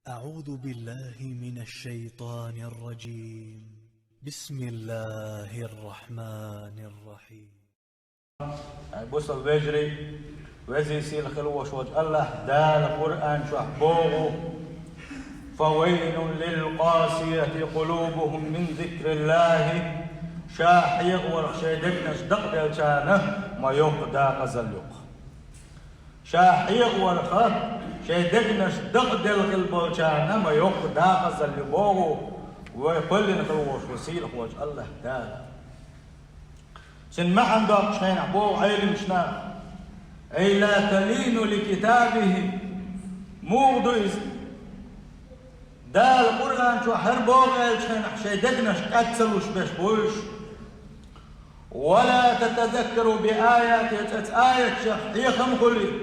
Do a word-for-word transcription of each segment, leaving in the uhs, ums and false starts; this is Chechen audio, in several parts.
أعوذ بالله من الشيطان الرجيم. بسم الله الرحمن الرحيم. Ай, бусалба вежарий, везий-сийлахь хила волуш волчу АллахӀ Дала Къуръан чохь боху: «فويل للقاسية قلوبهم من ذكر الله». Ша хьехаварх шайн дегнаш дакъаделлачарна ма йоккха декъазалла ю-кх. Ша хьехаварх шайн дегнаш дакъаделла хила болчарна ма йоккха декъазалла ю боху вай кхоьллина хила волуш волу сийлахь волчу АллахӀ Дала. Цуьнан маьӀна доккхучу хенахь боху Ӏеламнаха: «أي لا تلين لكتابه». Муха ду иза? Дала Къуръан чохь хӀара боху аьллачу хенахь шайн дегнаш кӀад ца луш берш бу уьш. «ولا تتذكر بآياته», цкъа аятех хьехам хуьлий.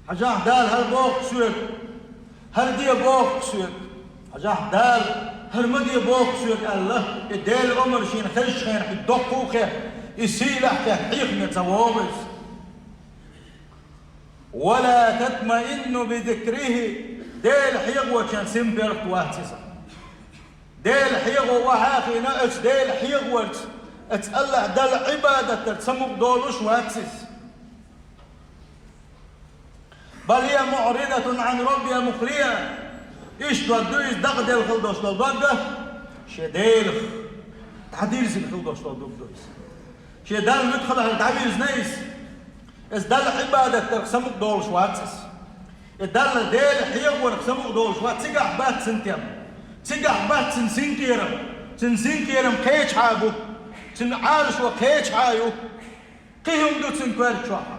Хьажахь, Дала хӀара боху соьга, хӀара де боху соьга. Хьажахь, Дала хӀара ма де боху соьга аьлла, и Делан омра шена хезачу хенахь и доккха а хетта, и сийлахь а хетта хьехаме ца вогӀу иза. «ولا تطمئن بذكره», Дела хьехочун синперх вац иза. Дела хьехо вахьа а хиъна, оцу Дела хьехаварца, оцу АллахӀ Далла Ӏибадат дарца самукъадолуш вац иза. «بل هي معرضة عن ربها مخلية». Иштта дог ду иза, дакъаделла хила долуш долу дог, шен Делах дӀадирзина хила долуш долу дог ду иза. Шен Далла муьтӀахь хиларх дӀавирзина иза. Иза Далла Ӏибадат дарх самукъадолуш вац иза. И Далла, Дела хьехаварх самукъадолуш вац, цигахь бац цуьнан тема. Цигахь бац цуьнан синкъерам. Цуьнан синкъерам кхечахьа бу. Цуьнан Ӏалашо кхечахьа ю. Кхин хӀума ду цуьнан коьрта чохь.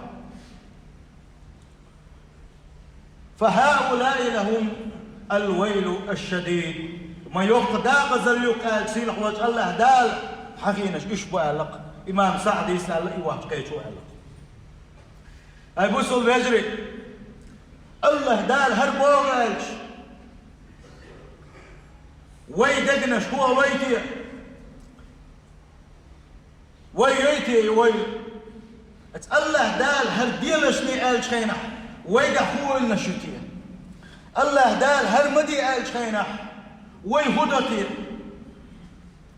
«فهؤلاء لهم الويل الشديد». Ма йоккха декъазалла ю-кх аьлла, сийлахь волчу АллахӀ Дала хьахийнарш уьш бу аьлла-кх. Имам СаӀдис аьлла, и вац кхечо аьлла-кх. Ай, бусалба вежарий, АллахӀ Дала хӀара боху аьлча, вай дегнаш хӀун лой те? Вай йой те и вай? Аса АллахӀ Дала хӀара делашний аьллачу хенахь, вайгахь хӀун ойланаш ю те? АллахӀ Дала хӀара ма де аьллачу хенахь, вай хӀун до те?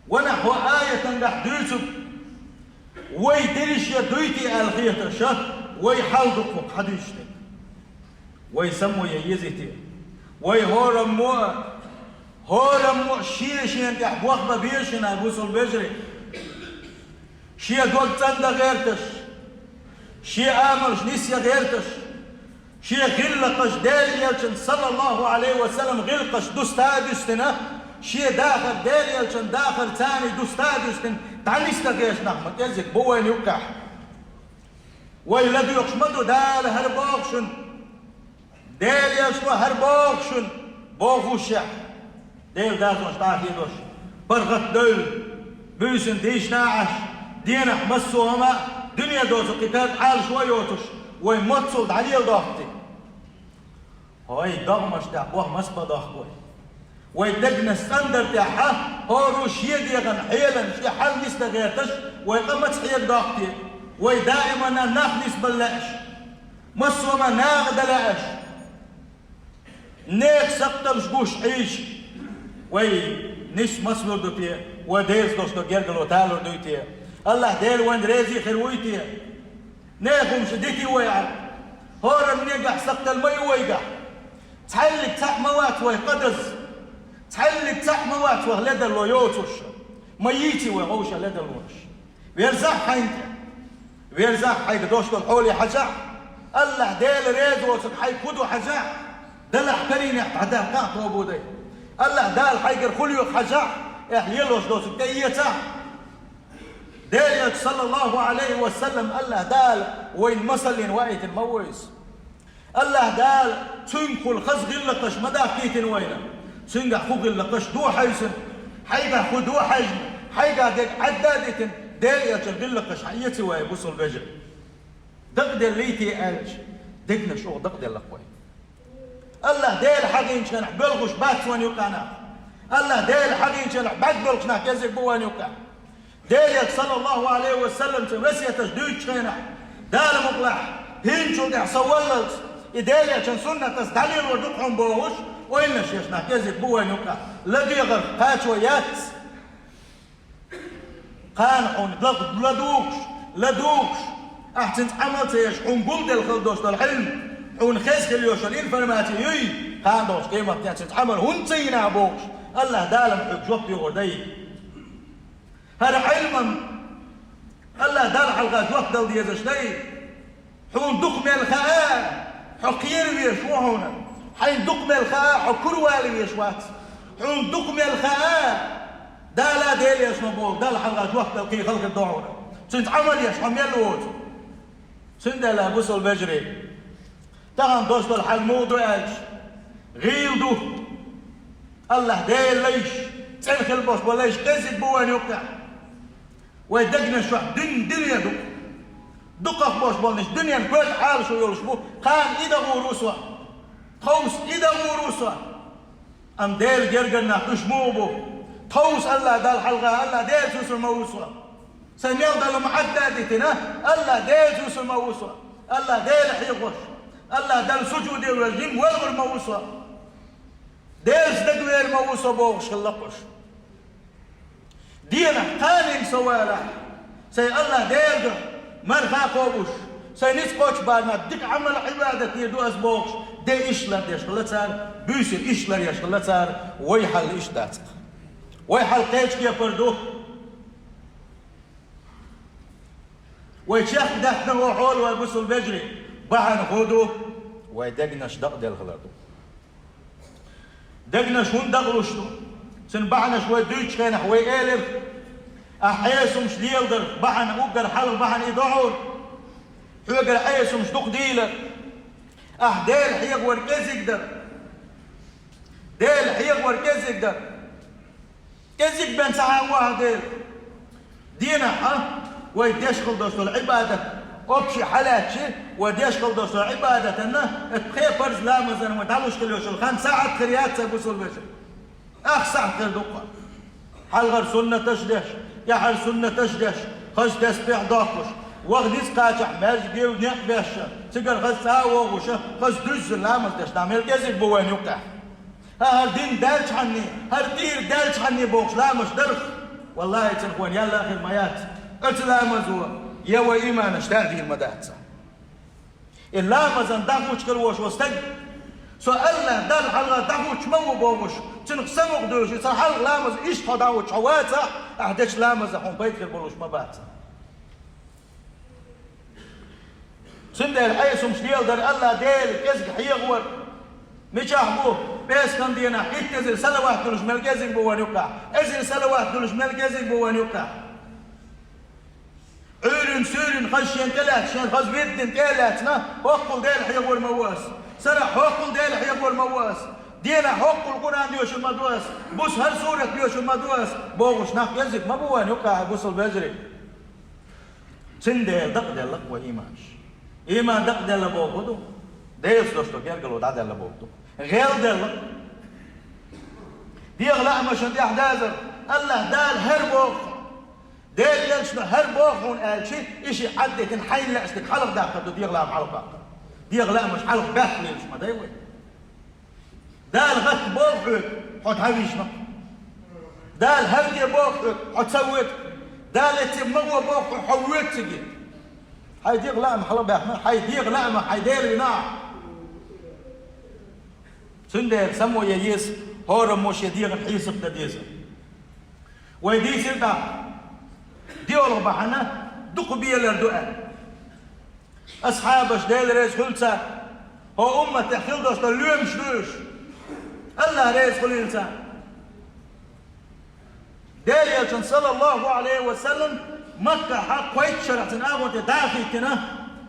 Ванах хӀо аятангахь дуьйцург, вай дерриш я дуй те аьлла хеташ, вай хьал дукха хӀокху хьадуьйцуш дерг. Вай само ян езий те? Вай хӀораммо а, хӀораммо а шен-шена тӀехь бохба безаш хӀинца, бусалба вежарий. Шен дог цӀандан гӀерташ, шен амалш нисъян гӀерташ, шен гӀиллакхаш Делан элчан, саллаллаху Ӏалайхи ва саллам, гӀиллакхаш дуста а дуьстина, шен дахар Делан элчан дахар царний дуста а дуьстина, дӀанисдан гӀерташ нах ма кӀезиг бу вайна юккъехь. Вай ладоьгӀуш ма ду, Дала хӀара боху шуна, Делан элчано хӀара боху шуна, бохушехь, Делан дозанаш дӀахедош, паргӀат девлла, буьйсанна дийшина а Ӏаш, денахь массо а хӀума а, дуьне доцу кхин тера Ӏалашо а йоцуш, вай моццул дӀалеладоккху те? ХӀой, догӀмаш тӀехь боху маса бан дохку вай? Вай дегнаш цӀандар тӀехь, хӀора шен дегӀан хьелан шен хьал нисдан гӀерташ, вай къа маца хьегадоккху те? Вай даимана нах нисбан лаьаш, массо а хӀума наха дан лаьаш, нехан сакхталш гуш Ӏийша, вай нис маца лур ду те? Вай деза долуш долу гергало талур дуй те? АллахӀ Дела вайна реза хир вуй те? Нехан хӀумаш дитий вай Ӏа? ХӀораннегахь сакхтал ма ю вайгахь. Цхьаьллиг цхьаъ ма вац вай къа даза. Цхьаьллиг цхьаъ ма вац вай ледарло йоцуш. Ма йийций вай гӀовша ледарлонаш. Верзахь хьайна тӀе. Верзахь хьайга дош долу хьоле хьажахь. АллахӀ Дела реза воцург хьайга хӀун ду хьажахь. Делахь карийнехь дӀадаккха а тобу дай. АллахӀ Дала хьайгара хӀун лоьху хьажахь. Эхь лелош доцург тӀеэцахь. Делан элча, саллаллаху Ӏалайхи ва саллам, АллахӀ Дала вайна масаллина ваийтина ма ву иза. АллахӀ Дала цуьнгахула хаза гӀиллакхаш ма дахкийтина вайна. Цуьнгахь хӀун гӀиллакхаш ду хьаьвсина, хьайгахь хӀун ду хьаьжна, хьайгахь дерг Ӏадда а дитина, Делан элчан гӀиллакхаш хьаэций вай, бусалба вежарий? Дакъаделлий те аьлча, дегнаш оха дакъаделлакх вай. АллахӀ Дела хьахийначу хенахь боьлхуш бац вайна юккъехь нах. АллахӀ Дела хьахийначу хенахь бӀаьрг боьлхуш нах кӀезиг бу вайна юккъехь. Делан элча, саллаллаху Ӏалайхи ва саллам, цуьнан весеташ дуьйцучу хенахь, Дала мукъалахь, хӀинцул тӀаьхьа со валлалц, И Делан элчан суннатаца дӀалелор ду хьуна бохуш, ойланаш еш нах кӀезиг бу вайна юкъахь. ЛадегӀарх кхачо яц. Кхана хьуна ла-, ладугӀуш, ладугӀуш, ахь цуьнца Ӏамал ца еш, хьуна гулделла хила долуш долу Ӏилма, хьуна хеза хила йолуш йолу информаци юй, кхана долуш къематдийнахь цуьнца Ӏамал хӀунда ца йина бохуш, АллахӀ Дала-м хьоьга жоп доьхур дай. ХӀара Ӏилма-м АллахӀ Далла хьалха жоп дала дезаш дай. Хьуна дукха мел хаьа, хьо кхера везаш ву хьуна. Хьайна дукха мел хаьа, хьо кура вала везаш вац. Хьуна дукха мел хаьа, Дала Делан элчано боху, Далла хьалха жоп дала кхин хала хир ду хьуна. Цуьнца Ӏамал еш хьо мел воцу. Цундела, бусалба вежарий, тахана долуш долу хьал муха ду аьлча, гӀийла ду. АллахӀ Делан лайш, цӀена хила болуш болу лайш кӀезиг бу вайна юккъехь. Вайн дегнаш чохь дуьн-, дуьне ду. Дукхах болуш болнаш дуьненан коьрта Ӏалашо йолуш бу, кхана и дан гӀур ву со. Тховса и дан гӀур ву со. Амма Делан гергара нах уьш муха бу? Тховса АллахӀ Далла хьалха, АллахӀ Делаца вуьсур ма ву со. Сайн мел долу ма Ӏадда а дитина, АллахӀ Делаца вуьсур ма ву со. АллахӀ Дела хьехош, АллахӀ Далла сужуде веш, жима валгӀур ма ву со. Делаца дагавер ма ву со бохуш хилла-кх уьш. Дийнахь кханенга со валахь, сайн АллахӀ Дела дуьхьа марха а кхобуш, сайн ницкъ кхочу барна дика Ӏамал, Ӏибадат дийр ду ас бохуш, де иштта лардеш хилла цара, буьйсанна иштта ларъеш хилла цара, вай хьал иштта дац-кх. Вай хьал кхечу кепара ду. Вай чехка даьхна вай хьола, вай бусалба вежарий, бахьана хӀун ду? Вай дегнаш дакъаделла хилар ду. Дегнаш хӀунда дакъалуш ду? Цуьнан бахьанаш вай дуьйцучу хенахь вай элира: ахь Ӏеса хӀумаш леладар бахьана, уггар хьалха бахьана и ду хьуна. Хьоьгара Ӏеса хӀумаш дукха дийлар. Ахь Дела хьехавар кӀезиг дар. Дела хьехавар кӀезиг дар. КӀезиг бен ца хьан вахьа дела. Дийнахь а вай деш хила долуш долу Ӏибадат, общий хьалаьцчи, вай деш хила долуш долу Ӏибадатанна, это пхе парз ламазан вай дӀалуш хила йолуш йолу хан сахьат хир яц сан бусалба вежарий. Ах сахьат хир ду-кх. Хьалхара суннаташ деш, тӀаьхьара суннаташ деш, хаза тесбихь доккхуш, ваха ницкъ кхачахь маьждиге некъ беш, цигара хаза цӀа а вогӀуш, хаза дуьззина ламаз деш, нах мел кӀезиг бу вайна юккъехь. ХӀара дин даьлчхьанний, хӀара тӀера даьлчхьанний бохуш ламаз дарх. Валлахи, цунах вайна ял а хир ма яц. Оцу ламазо я вай иманаш таӀдийр ма дац. И ламазан дӀахӀуттуш хила волуш волу стаг, со АллахӀ Далла хьалха дӀахӀуттуш ма ву бохуш, цунах самукъа дуьйш, и сан хьалха ламаз иштта хьо дӀахӀуттуш хьо вацахь, ахь дечу ламазах хьуна пайда хир болуш ма бац. Цундела Ӏеса хӀумаш леладар АллахӀ Дела кӀезиг хьехавар. Мичахь бу, бӀешкан дийнахь итт эзар салават дуьллуш мел кӀезиг бу вайна юккъехь, эзар салават дуьллуш мел кӀезиг бу вайна юккъехь. Ӏуьйрин, суьйрин хаза шен тӀе лаьцна, шен хаза вирдина тӀе а лаьцна, хӀоккхул Дела хьехавар ма ву ас. Сарахь хӀоккхул Дела хьехавар ма ву ас. Дийнахь хӀоккхул Къуръан доьшур ма ду ас. Буса хӀара сурат доьшур ма ду ас. Бохуш нах кӀезиг ма бу вайна юккъехь, бусалба вежарий. Цундела дакъаделла-кх вай иманаш. Иман дакъаделла бохург ду, Делаца долуш долу гергарло дӀаделла бохург ду. ГӀелделла. ДегӀан лаамашна тӀехь дазар, АллахӀ Дала хӀара боху. Делан элчано хӀара боху хьуна аьлча, и шиъ Ӏаддитина хьайна лаьа стаг хьалха даккхар ду, дегӀан лаам хьалха баккхар. ДегӀан лаамаш хьалха баьхкина лелаш ма дай вай. Дала гӀатта боху хьоьга, хьо дӀавижна. Дала хӀара де боху хьоьга, хьо ца воьду. Дала эцциг ма гӀо боху хьо, хьо воьду цига. Хьайн дегӀан лаам хьалха баьхна, хьайн дегӀан лаамах хьайн Дела вина ахь. Цундела само ян еза, хӀораммо шен дегӀан хьесап дан деза. Вай дийцира тӀаккха, доьалгӀа бахьана дукха белар ду аьлла. Асхьабаш, Дела реза хуьлда царна, хӀокху умматехь хила долуш долу лоьмаш ду уьш. АллахӀ реза хуьлийла царна. Делан элчано, саллаллаху Ӏалайхи ва саллам, Маккахьа кхойтта шарахь цуьнан агӀонте дӀа а хӀиттина,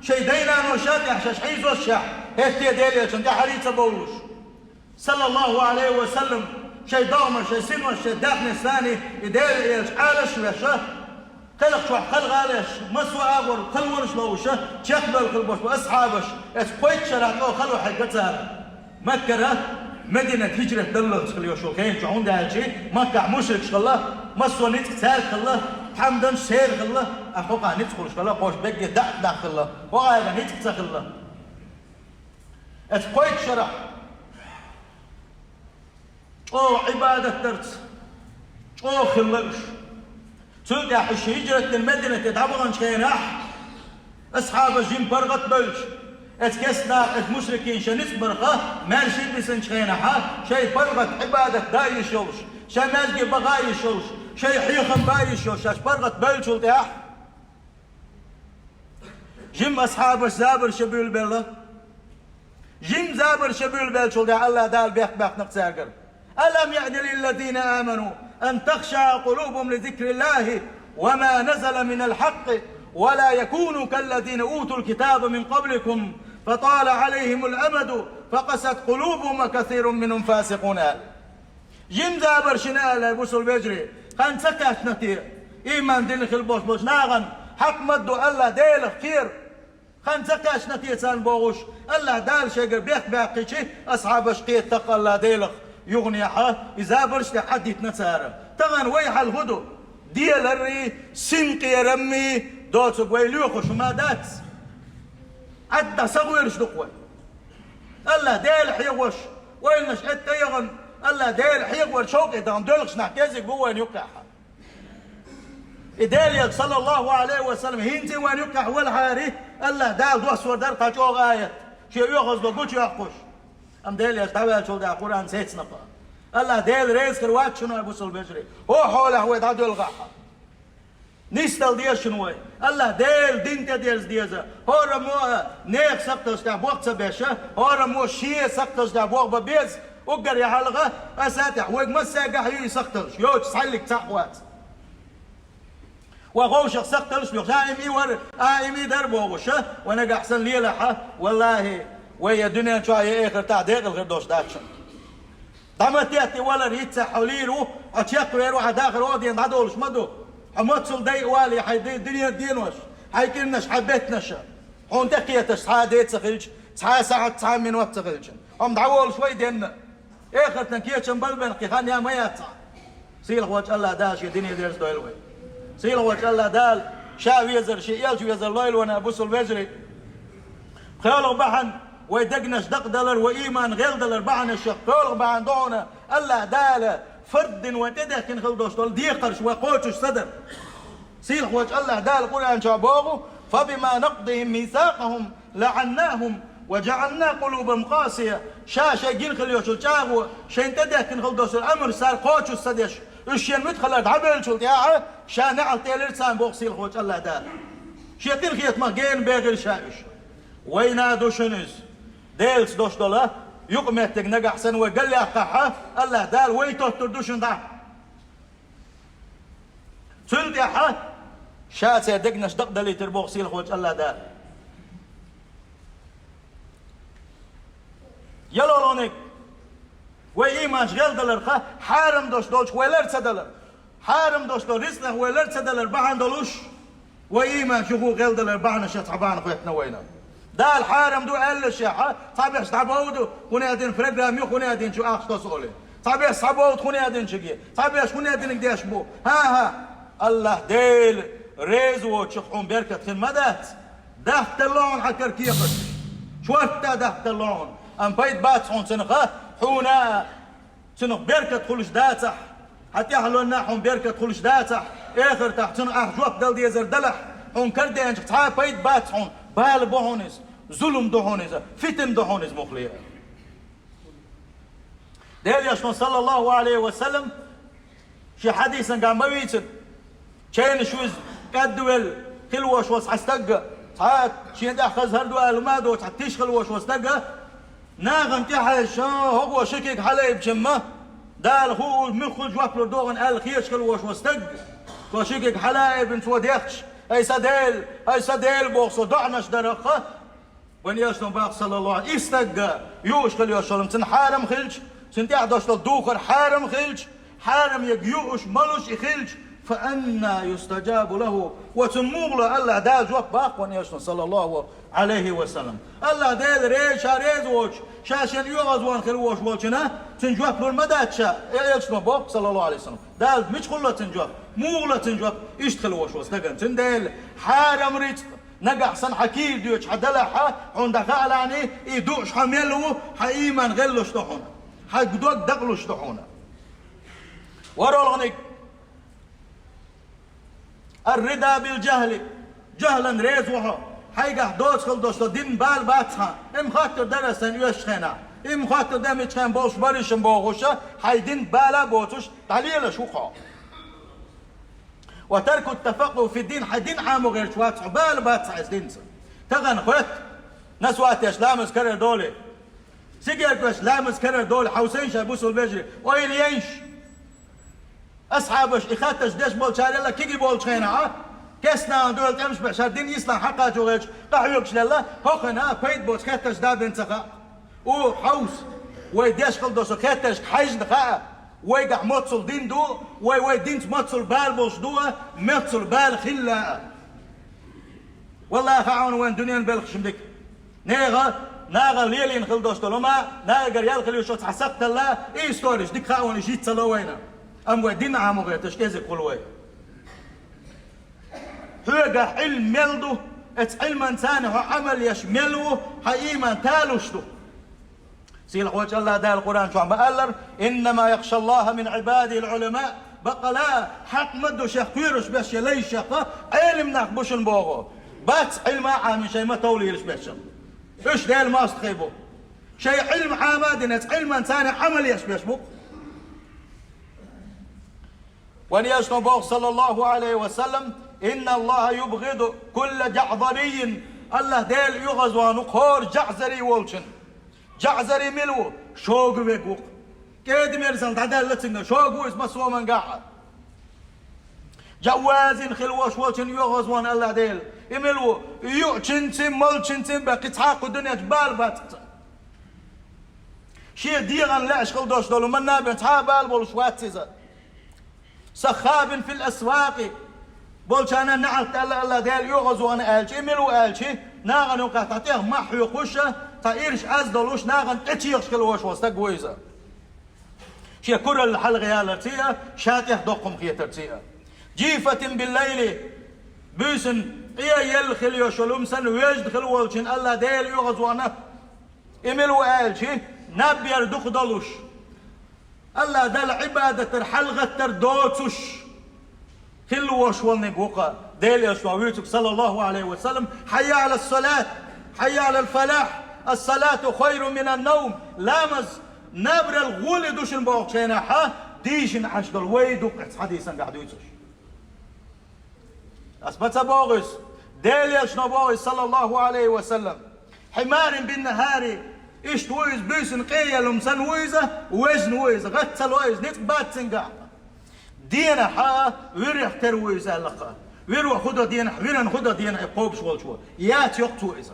шайн дай-наной ша тӀехь шаьш хьийзош шаьш, хӀетте Делан элчанна тӀаьхьарий ца бовлуш. Саллаллаху Ӏалайхи ва саллам, шайн догӀмаш, шайн синош, шайн даьхнаш санна, и Делан элча Ӏалаш а веш, кхелхачохь кхалгӀалеш, массо а агӀор кхалонаш ловуш, чекхбевлла хила болуш бу асхьабаш, эцу кхойтта шарахь чӀогӀа хало хьегна цара. Маккара Мединат хӀижрат даллалц хила йолуш йолу хенан чохь, хӀунда аьлча Маккахь мушрикаш хилла, массо а ницкъ цаьрга хилла, тхьамданаш церан хилла, а хӀокхахь ницкъ хуьлуш хилла, кхош бегге даьӀахк нах хилла, хӀокхаьргахь ницкъ ца хилла. Эцу кхойтта шарахь чӀогӀа Ӏибадат дарца чӀогӀа хилла уьш. Цул тӀаьхьа уьш хӀижрат дина Мадинате дӀабаханчу хенахь, асхьабаш жима паргӀат бевлча, эцу кестнаха, эцу мушрикийн шайн ницкъ барх маьрша бисинчу хенахь, шайн паргӀат Ӏибадат дан йиш йолуш, шайн маьждиге баха йиш йолуш, шайн хьехам бан йиш йолуш, шаьш паргӀат бевллачул тӀаьхьа, жима асхьабаш забарш буьйлабелла. Жима забарш буьйлабеллачул тӀаьхьа АллахӀ Дала бехк баьккхина-кх цаьргара: «ألم يأن للذين آمنوا أن تخشع قلوبهم لذكر الله وما نزل من الحق ولا يكونوا كالذين أوتوا الكتاب من قبل فطال عليهم الأمد فقست قلوبهم وكثير منهم فاسقون». Жима забарш йина аьлла, бусалба вежарий, хан ца кхаьчна те, ийман дина хилла болуш болчу нахана хьакъ ма-дду АллахӀ Делах кхера? Хан ца кхаьчна те царна бохуш, АллахӀ Дала шайгара бехк баьккхича, асхьабаш кхета-кх АллахӀ Делах юханехьа, и забарш тӀехь Ӏадитина цара. Тахана вай хьал хӀун ду? Деларрий, синкъераммий доцург вай лоьхуш хӀума дац? Ӏадда сагӀоьруш ду-кх вай. АллахӀ Дела хьехош, ойланаш эттӀа яхана, АллахӀ Дела хьехор шовкъе дахана доьлхуш нах кӀезиг бу вайна юккъехь. И Делан Элча, саллаллаху Ӏалайхи ва саллам, хӀинца а вайна юккъехь валахьара, АллахӀ Дала доссор дара кхин чӀогӀа аят, шен оьгӀазло гучуйоккхуш. Амма Делан Элча дӀаваьллачул тӀаьхьа Къуръан сецна-кх. АллахӀ Дела реза хир вац шуна, бусалба вежарий, хӀокху хьолехь вай дӀадоьлхахь. Нисдала деза шуна вай. АллахӀ Делан дин тӀедерза деза. ХӀораммо а нехан сакхталш тӀехь бох ца беш, хӀораммо шен сакхталш тӀехь бох бан беза. Уггар яхьалха, аса а тӀехь вайга массаьргахь ю и сакхталш, йоцуш цхьаллиг цхьаъ вац. Вай ховшах сакхталш а лоьхуш, а и ма вара, а и ма дара бохуш, вай нагахь санна лелахь, валлахӀи, вай я дуьнен чохь, я эхартахь декъала хир долуш дац шуна. ДӀа ма теттий валар, йиццехь хьо лийр ву, хьо чекхвер ву, хьан дахар гӀо дена дӀадолуш ма ду. Хьо маццул дайа валий хьайн ди-, дуьнен денош, хьайн кӀирнаш, хьайн беттанаш. Хьуна тӀекхеташ цхьа а де ца хилча, цхьа а сахьт, цхьа а минот ца хилча. Хьо-м дӀаволуш вай денна. Эхартан кечам балбенна кхин хан ян ма яц хьан. Сийлахьволчу АллахӀ Дала шен дине дерза дойла вай. Сийлахьволчу АллахӀ Дала ша везар, шен элча везар лойла вайна, бусалба вежарий. ПхоьалгӀа бахьана, вай дегнаш дакъадалар, вай ийман гӀелдалар бахьанашах пхоьалгӀа бахьана ду хьуна АллахӀ Дала фард дина вайна тӀедехкина хила долуш долу декхарш вай кхочуш ца дар. Сийлахьволчу АллахӀ Дала Къуръан чохь боху: «فبما نقضهم ميثاقهم لعناهم وجعلنا قلوبهم قاسية». Ша шайн гина хила йолчу чӀагӀо, шайна тӀедехкина хила долуш долу амраш цара кхочуш ца деш, уьш шен муьтӀахь хилар дӀабевллачул тӀаьхьа, ша неӀалт элира царна боху сийлахьволчу АллахӀ Дала. Шен къинхетамах гена бехира ша уьш. Вайна а ду шуна иза. Делаца долуш долу юкъаметтиг нагахь санна вай галъяьккхахь, АллахӀ Дала вай тоттур ду шуна дӀа. Цул тӀаьхьа ша церан дегнаш дакъадалийтира боху сийлахьволчу АллахӀ Дала. Ялалониг, вай ийманаш гӀелдаларх, хьарам долуш долчух вай лар ца далар, хьарам долуш долу рицкъех вай лар ца далар бахьана долуш, вай ийманаш юха гӀелдалар бахьанаш цхьа бахьана хӀоьттина вайна. Дала хьарам ду аьллашехь, цхьаберш дӀабовду, хӀун аьлла дина программа ю, хӀун аьлла дина чу ахча тосу олий. Цхьаберш схьабовду, хӀун аьлла дина чуьге. Цхьаберш хӀун аьлла динарг деш бу. ХӀан-хӀа, АллахӀ Дела реза воцуш хьуна беркат хир ма дац. Дахталла хьуна хьан кара кехат. Шортта дахталла хьуна. Амма пайда бац хьуна цунах, хьуна цунах беркат хуьлуш дацахь, хьан тӀаьхьалонна хьуна беркат хуьлуш дацахь, эхартахь цунах ахь жоп дала дезар далахь, хьуна карадеанчух цхьа а пайда бац хьуна, бала бу хьуна иза, зулам ду хьуна иза, фитна ду хьуна иза муххале. Делан Элчано, саллаллаху Ӏалайхи ва саллам, шен хьадисан ган ма вийцина, чайнаш вуьзна, кӀадвелла, хила волуш волу цхьа стаг, цхьа шен тӀехь хаза хӀара ду аьлла ма а доцу, цхьа тиша хила волуш волу стаг, нахана тӀехьаьжча, хӀокхо ши куьг хьалаайбича-м, Дала хӀу а муьлхха жоп лур ду хьуна аьлла хеташ хила волуш волу стаг, цо ши куьг хьалаайбина цо дехча, хӀай сан Дела, хӀай сан Дела боху, со доӀанаш дарах, Вайн Элчано боху, саллаллаху, и стаг юуш хила йолуш йолу, цуьнан хьарам хилча, цуьнан тӀехь долуш долу духар хьарам хилча, хьарам ерг юуш, молуш и хилча, фа анна юстаджабу лаху, ва цунна муха ло АллахӀ Дала жоп боху вайн Элчано, саллаллаху Ӏалайхи ва саллам. АллахӀ Дела реза, ша реза воцуш, ша шен оьгӀазвахна хила волуш волчунна, цуьнан жоп лур ма дац ша, Элчано боху, саллаллаху Ӏалайхи ва саллам. Дала мича хуьлу цуьнан жоп? Муха ло цуьнан жоп? Иштта хила волуш волу стагана. Цундела хьарам рицкъ, Нагахь санна хьан кийра доьдуш хьо далахь, хьуна дӀахаалахь, и дууш хьо мел ву, хьан ийман гӀеллуш ду хьуна, хьан дог дакъалуш ду хьуна. ВорхӀалгӀаниг: «Ар-рида бил-жахӀли», жахӀлан реза ву хьо, хьайгахь доцахула долуш долу дин бала бац хьан, и-м хоттур дара ас сайна оьшучу хенахь, и-м хоттур дара миччахьа болуш бара ишин бохуша, хьайн дин бала а боцуш, дӀалелаш ву хьо. «Ва таркут-тафаккъухӀ фид-дин», хьайн дин Ӏамо гӀерташ вац хьо, бала бац хьан иза динца. Тахана хоьтту, насватеш ламаз карар долий, сигерг веш ламаз карар долий, хьовсийша, бусулба вежарий, ойла ейша. Асхьабаш и хаттарш деш болчарелла киги болчу хенахь, кестнахана дуьйла тӀемаш беш, хӀара дин ислам хьакхачо гӀерташ къахьоьгуш лелла, хӀокхуьнан пайда боцу хеттарш да бен ца хаьа. О, хьовса, вай деш хила долу со хеттаршка хьаьжна хаьа, вайгахь моццул дин ду, вай вай динца моццул бала болуш ду а, моццул бала хилла а. Валлахьи, хаьа вайна дуьненан белхаш ма дика. Нехан, нахана лелийна хила долуш долу хӀума, нахагара ял хила йиш йолу цхьа сакхталла, и историш дика хаьа вайна, иштта ца ло вайна. Амма вай дин Ӏамо гӀерташ кӀезиг хуьлу вай. Хьоьгахь Ӏилма мел ду, оцу Ӏилманца хьо Ӏамал еш мел ву, хьан ийман талуш ду. Сийлахьчу АллахӀ Дала Къуръан чохь ма-аллара: «Иннама яхшаллахӀа мин Ӏибадихил Ӏулама». Баккъала, хьакъ ма ду шех кхоьруш беш шен лайшех Ӏелам нах бу шуна боху. Бац Ӏилма а Ӏамийна шайн ма товлийраш беш. Уьш Делан мостагӀий бу. Шайн Ӏилма Ӏама а дина, оцу Ӏилманца Ӏамал еш беш бу. Вайн Элчано боху, саллаллахӀу Ӏалайхи ва саллам: «ИнналлахӀа юбгӀиду кулла жаӀзариййин». АллахӀ Дела оьгӀазвахна ву хӀора жаӀзарий волчун. ЖаӀзарий мила ву? Шога верг ву-кх. КӀеда-мерзалла дӀадаьлла цуьнга, шога ву иза массо а хӀуманна гахь. ЖаӀвазин хила вош волчун оьгӀазвахна АллахӀ Дела. И мила ву? Юучуьнций, молчуьнций бен кхин цхьа а кху дуьнен чу бала бац цуьнан. Шен дегӀан лаьаш хила долуш долу хӀуманна бен цхьа а бала болуш вац иза. «Саххабин фил асвакъи», болчарна неӀалт аьлла АллахӀ Дела оьгӀазвахна аьлча, и мила ву аьлча, нахана юкъахь цхьа тӀех мах хьоькхуш, цхьа ирча Ӏаз долуш, нахана тӀечехаш хила вош волу стаг ву иза. Шен куралла хьалха яларций а, ша тӀех доккха хӀума хетарций а. «Жифатин биллайли», буьйсанна къе елла хила йолуш йолу хӀума санна, вежда хила волчун АллахӀ Дела оьгӀазвахна. И мила ву аьлча, наб яр дукха долуш, АллахӀ Далла Ӏибадатара хьалагӀаттар доцуш хила вош волниг ву-кх Делан Элчано вуьйцург, саллаллахӀу Ӏалайхи ва саллам: «Хьаййа Ӏалас-салат, хьаййа Ӏалал-фалахь, ас-салату хайрун минан-навм». Ламаз набарал гӀоле ду шуна бохучу хенахь, дийшина Ӏаш долу вай ду-кх оцу хьадисан гахь дуьйцуш. Ас ма ца боху иза, Делан Элчано боху иза, саллаллахӀу Ӏалайхи ва саллам: «Хьимарин бин-нахӀари», иштта ву иза, буьйсанна къе елла хӀума санна ву иза, вежна ву иза, гӀатта ца ло иза, ницкъ бац цуьнгахь. Денахь а вуьрех тера ву иза аьлла-кх. Вуьро хӀун до денахь, вуьрана хӀун до денахь и кхобуш волчо? Яц йоккху цо иза.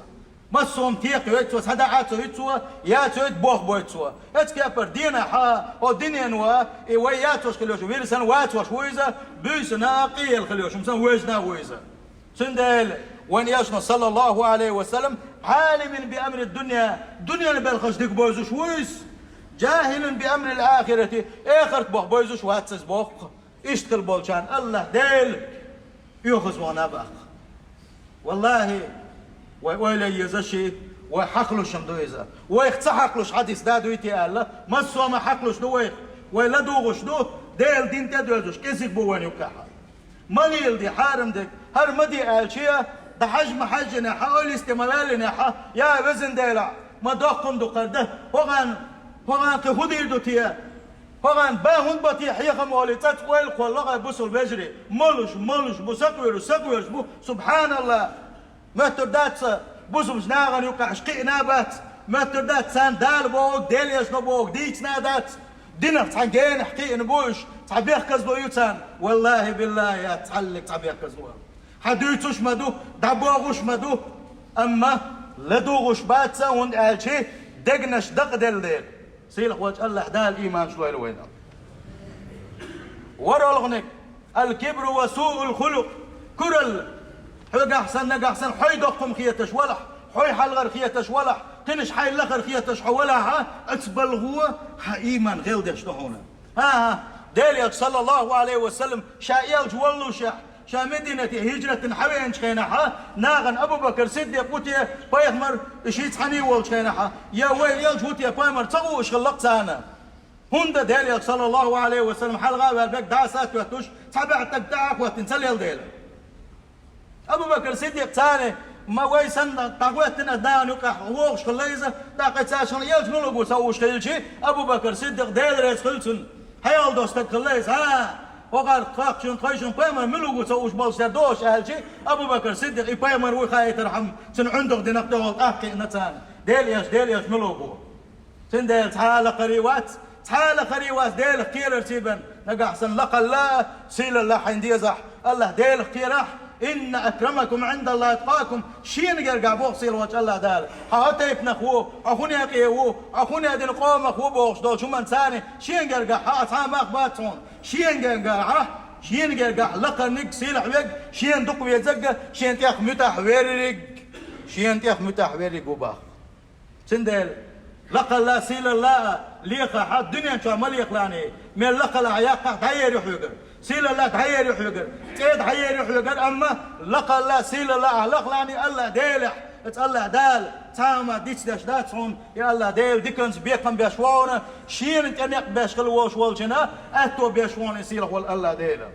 Массо а хӀума текхайойту цо, схьадаӀа а ца йойту цо, яц йойту, бохбойту цо. Оцу кепара денахь а, хӀо дуьнено а, и вай яцош хила йолуш, вуьрана санна вацош ву иза, буьйсанна а къе елла хила йолуш хӀума санна вежна а ву иза. Цундела вайн Элчано, саллаллахӀу Ӏалайхи ва саллам: «Ӏалимин би амри дунья», дуьненан белхаш дика бовзуш ву иза, «жахӀилин би амрил ахирати», эхарт боху бовзуш вац иза боху. Иштта хила болчарна АллахӀ Дела оьгӀазвахна боху. ВаллахӀи, вай ойла е езаш, вай хьакхалуш хӀума ду иза. Вайх ца хьакхалуш хьадис да дуй те аьлла, массо а хӀума хьакхалуш ду вайх. Вай ладугӀуш ду, Делан дин тӀедоьзуш кӀезиг бу вайна юккъехь. Ма леладе хьарам дерг, хӀара ма де аьлча, дӀахьажа ма хьаьжжинехь, ойла йисте ма ваьллинехь, я везан Дела, ма доккха хӀума ду хӀара дан, хӀокхарна, хӀокхарна кхин хӀун дийр ду те? ХӀокхарна бан хӀунда бо те хьехам олий, цӀа ойла кхолло хӀай бусулба вежарий, молуш, молуш бу, сакъоьруш, сакъоьруш бу, субхьаналлахӀ! Моьттур дац аса, бусулба нахана юккъехь кхиъна а бац. Моьттур дац, царна Дала бохург, Делан Элчано бохург дийцина а дац. Динах цхьана генахь кхиъна бу уьш, цхьа бехказло ю царна. ВаллахӀи, биллахӀи, яц, цхьаллиг цхьа бехказло. Хьан дуьйцуш ма ду, дӀабохуш ма ду, амма ладугӀуш бац аса, хӀунда аьлча дегнаш дакъаделла дела. Сийлахь волчу АллахӀ Дала ийманаш лойла вайна. ВорхӀалгӀаниг: «Ал-кибру ва суъул хулукъ». Куралла. Хьоьгахь санна, нагахь санна, хьой доккха хӀума хеташ валахь, хьой хьалхара хеташ валахь, кхинаш хьайн лахара хеташ хьо валахь а, оцу балхо хьан ийман гӀелдеш ду хьуна. ХӀан-хӀа, Делан Элча, саллаллахӀу Ӏалайхи ва саллам, ша элча воллушехь, Ша Мединате хӀижрат дина хьавеанчу хенахьа, нахана Абу-Бакр Сиддикъ ву те пайхамар, и шиъ цхьаьний волчу хенахьа, я вай элча ву те пайхамар ца хууш хилла-кх царна. ХӀунда Делан Элча, саллаллаху Ӏалайхи ва саллам, хьалха а ваьлла берг дӀаса а тоьттуш, цхьа бӀе стаг тӀе а хӀоттийна ца леладелира. Абу-Бакр Сиддикъ царна, ма вай санна дӀахӀоьттина нахана юкъахь вогӀуш хилла иза, тӀаккха цаьршинна элча мила ву ца хууш хилча, Абу-Бакр Сиддикъ, Дела реза хилла цунна, хьаялдо стаг хилла иза, хӀа, хӀокхара тхох шуна тхойшинна пайхамар мила ву ца хууш болуш дара дохуш аьлча, Абу-Бакр Сиддикъ и пайхамар вуй хаийтархьама, цуьнан ӀуьндагӀ динарг тӀехула тӀаккха кхиъна царна, Делан Элча, Делан Элча мила ву боху. Цундела цхьа а лакхара вац, цхьа а лакхара вац Делах кхерарца бен, нагахь санна лакхалла а, сийлалла а хьайна дезахь, АллахӀ Делах кхерахь, «Инна акрамакум Ӏиндаллахи аткъакум», шена гергахь боху сийлахьчу АллахӀ Дала. Хьо хӀокху тайпанах ву, хьо хӀун некъе ву, хьо хӀун дина къомах ву бохуш долчу хӀуманна царна, шена гергахь хьан а цхьа а мах бац хьуна, шена гергахь, шена гергахь лакхарниг, сийлахь верг, шена дукха везарг, шена тӀех муьтӀахь верриг, шена тӀех муьтӀахь верриг ву боху. Цундела лакхалла а, сийлалла а лехахь, дуьнен чохь ма лехалахь, мел лакхалла а яккхахь дӀаер ю хьоьгара, сийлалла а дӀаер ю хьоьгара, цӀе дӀаер ю хьоьгара, амма лакхалла а, сийлалла а лахалахь АллахӀ Делехь, оцу АллахӀ Дала цхьа а хӀума дицдеш дац хьуна, и АллахӀ Дела диканца бекхам беш ву хьуна, шена тӀе некъ беш хила волуш волчунна аьтто беш ву хьуна и сийлахь волу АллахӀ Дела.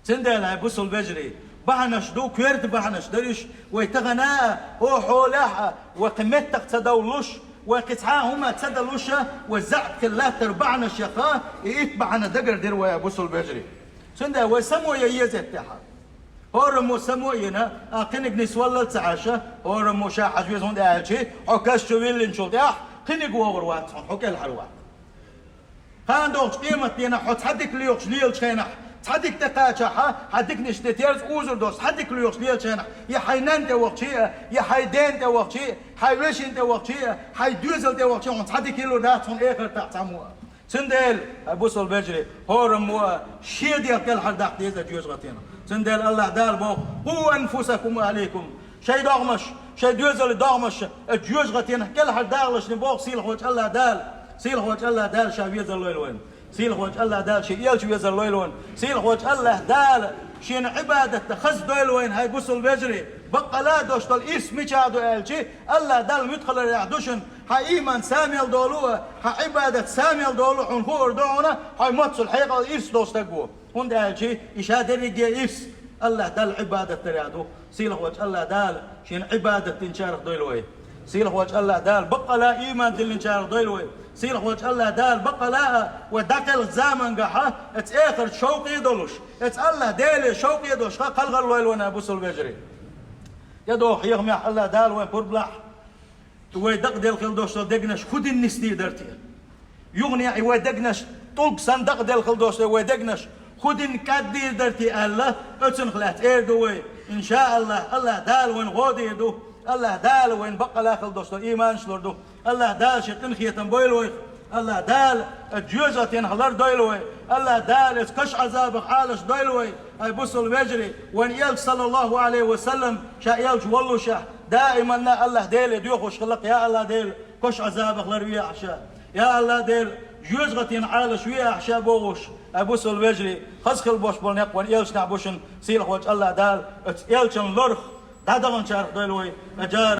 Цундела, хьай бусалба вежарий, бахьанаш ду, коьрта бахьанаш дара уьш, вай тахана а, хӀокху хьолехь а, вай кхин меттах ца довлуш, вай кхин цхьа а хӀума ца далуш а, вай заьӀап хила латтара бахьанаш яха, и итт бахьана дагардира вай, хьай бусалба вежарий. Цундела вай само ян еза тӀехь. ХӀораммо само а йина, а кхиниг нисваллал ца Ӏаш, хӀораммо ша хьажа веза, хӀунда аьлча, хьо каш чу виллинчул тӀаьхьа кхиниг вогӀур вац хьуна, хьо кӀелхьара вац. Кхана догӀучу къематдийнахь хьо цхьа дика лоьхуш лелачу хенахь, цхьа дика тӀекхачахь, хьан диканаш тӀе терза узур долуш, цхьа дика лоьхуш лелачу хенахь, я хьайн нанна тӀе вахча а, я хьайн дена тӀе вахча а, хьайн вешина тӀе вахча а, хьайн доьзал тӀе вахча а, хьуна цхьа дика йиллур дац хьуна эхартахь цхьаммо а. Цундела, хьай бусалба вежарий, хӀораммо а шен дегӀ кӀелхьардаккха деза жоьжахатинах. Цундела АллахӀ Дала боху: «Къу анфусакум ва ахликум». Шайн догӀмаш, шайн доьзалан догӀмаш, э, жоьжахатинах кӀелхьардахалаш боху сийлахьчу АллахӀ Дала. Сийлахьчу АллахӀ Дала ша везар лойла вайна. Сийлахьчу АллахӀ Дала шен элча везар лойла вайна. Сийлахьчу АллахӀ Дала шена Ӏибадат дан хаза дойла вайна, хьай бусалба вежарий. Баккъала а долуш долу ирс мичахь ду аьлча, АллахӀ Далла муьтӀахь хиларехь ду шуна, хьан ийман са мел долу а, хьан Ӏибадат са мел долу а хьуна хуур ду хьуна, хьайн моццул хьекъал ирс долу стаг ву. ХӀунда аьлча и ша дерриге ирс АллахӀ Далла Ӏибадат дарехь ду. Сийлахьчу АллахӀ Дала шена Ӏибадат динчарах дойла вай. Сийлахьчу АллахӀ Дала баккъала а ийман диллинчарах дойла вай. Сийлахьчу АллахӀ Дала баккъала а вай дӀакхелхачу замангахь а, оцу эхартан шовкъе а долуш, оцу АллахӀ Деле шовкъе а долуш, ха кхалхар лойла вайна, бусалба вежарий. ТӀедогӀу хьехамехь АллахӀ Дала вайн пурба лахь. Вай дакъаделла хила долуш долу дегнаш хӀун дина нисдийр дара те? Юханехь и вай дегнаш, тӀулг санна дакъаделла хила долуш долу вай дегнаш хӀун дина кӀаддийр дара те аьлла, оцунах лаьцна эр ду вай. ИншааллахӀ, АллахӀ Дала вайна гӀо дийр ду. АллахӀ Дала вайна баккъала а хила долуш долу ийманаш лур ду. АллахӀ Дала шен къинхетам бойла вайх. АллахӀ Дала оцу жоьжахатинах лардойла вай. АллахӀ Дала оцу каш Ӏазабах Ӏалашдойла вай. Хьай бусалба вежарий, вайн элча, саллаллаху Ӏалайхи ва саллам, ша элча воллушехь, даиманна АллахӀ Деле доьхуш хилла-кх: «Я АллахӀ Дела, каш Ӏазабах ларвехьа ша. Я АллахӀ Дела, жоьжахатинах Ӏалашвехьа ша», — бохуш. Хьай бусалба вежарий, хаза хила болуш болу некъ вайн элчанехь бу шуна, сийлахьчу АллахӀ Дала оцу элчанна ларх дӀадаханчарах дойла вай, аджар